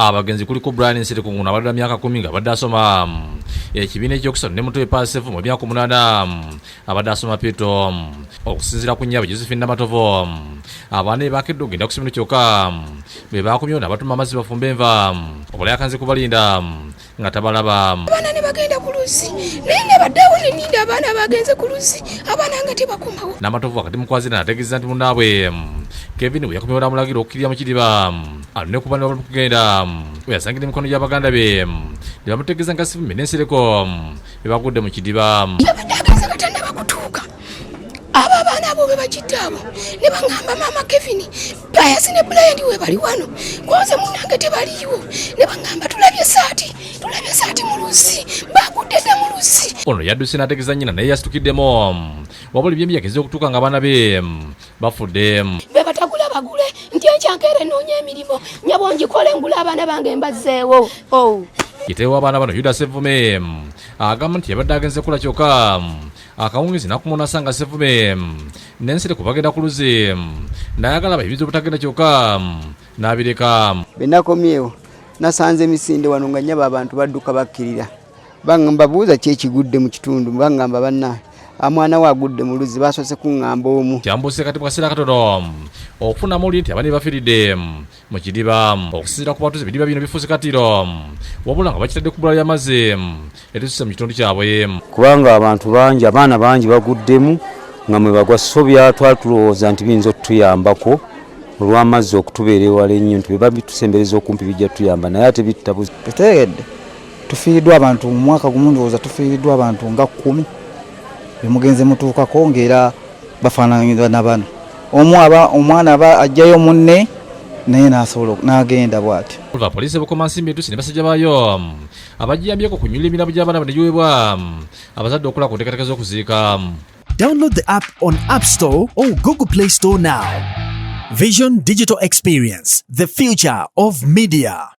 Abagenzi kuliko Brian Nsereko, nguno abadde myaka 10 nga abadde asoma ekibiina ekyokusatu, ne mutowe Pasefu mu myaka 8 abadde asoma P2. Okusinziira ku nnyabwe Josephine Namatovu, abaana be bakedde okugenda ku ssomero, kyokka bwe bakomyewo n'abatuma amazzi bafumbe enva, obula yakanze kubalinda nga tabalaba. Abaana ne bagenda ku luzzi, naye ne baddawo ne nninda abaana bagenze ku luzzi, abaana nga tebakomawo. Namatovu wakati mu kwazina ategeeza nti munnaabwe Kevin bwe yakomyewo n'amulagira okukkirira mu kidiba alone kuba ne bamala kugenda, we yasangira emikono gy'abaganda be ne bamutegeeza nga Sivume n'Ensereko be bagudde mu kidiba. Yabadde agenze nga tannaba kutuuka. Abo abaana abo be bagidde abo ne baŋŋamba, "Maama, Kevin, Pius ne Brian we bali wano, konze munnange tebaliiwo." Ne baŋŋamba, "Tulabye saati, tulabye saati mu luzzi, bagudde dda mu luzzi." Ono yadduse n'ategeeza nnyina, naye yasitukiddemu, wabula ebyembi yageze okutuuka nga abaana be bafudde. Be batagula bagule nti enkyankeera enoonya emirimu, nyabo, ngikole ngule abaana bange mbazzeewo, oh. Kitaawe w'abaana bano Yuda Sevume agamba nti yabadde agenze kula, kyokka akawungizi nakumona asanga Sevume n'Ensereko bagenda ku luzzi, n'ayagala bayibiriza obutagenda, kyokka n'abireka. Bwe nakomyewo nasanze emisinde wano nga nyaba abantu badduka bakkirira. Baŋŋamba, buuza ki ekigudde mu kitundu? Baŋŋamba, "Banna, amwana we agudde mu luzzi." Basoose kuŋŋamba omu. Kyambuuse kati mu kaseera katono okufuna amawulire nti abaana bafiiridde mu kidiba. Okusinziira ku batuuze, ebidiba bino bifuuse katiiro, wabula nga bakitadde ku bbula ly'amazzi erisuse mu kitundu kyabwe. Kubanga abantu bangi, abaana bangi baguddemu nga mwe bagwa, so byatwali tulowooza nti biyinza okutuyambako olw'amazzi okutubeera ewala ennyo, nti bwe babitusembereza okumpi bijja tutuyamba, naye ate bittabuzi. Tutegedde tufiiriddwa abantu mu mwaka gumu, ndowooza tufiiriddwa abantu nga 10 bemugenze mutuukako ng'era bafaananyizwa na bano. Omu aba omwana aba ajjayo munne, naye n'asobola n'agenda bw'atyo. Olwa poliisi ebukomansimbi etuuse ne basajja baayo abagiyambyeko okunyula emirambo gy'abaana bano negiweebwa abazadde okukola ku nteekateeka z'okuziika. Download the app on App Store or Google Play Store now. Vision Digital Experience, the future of media.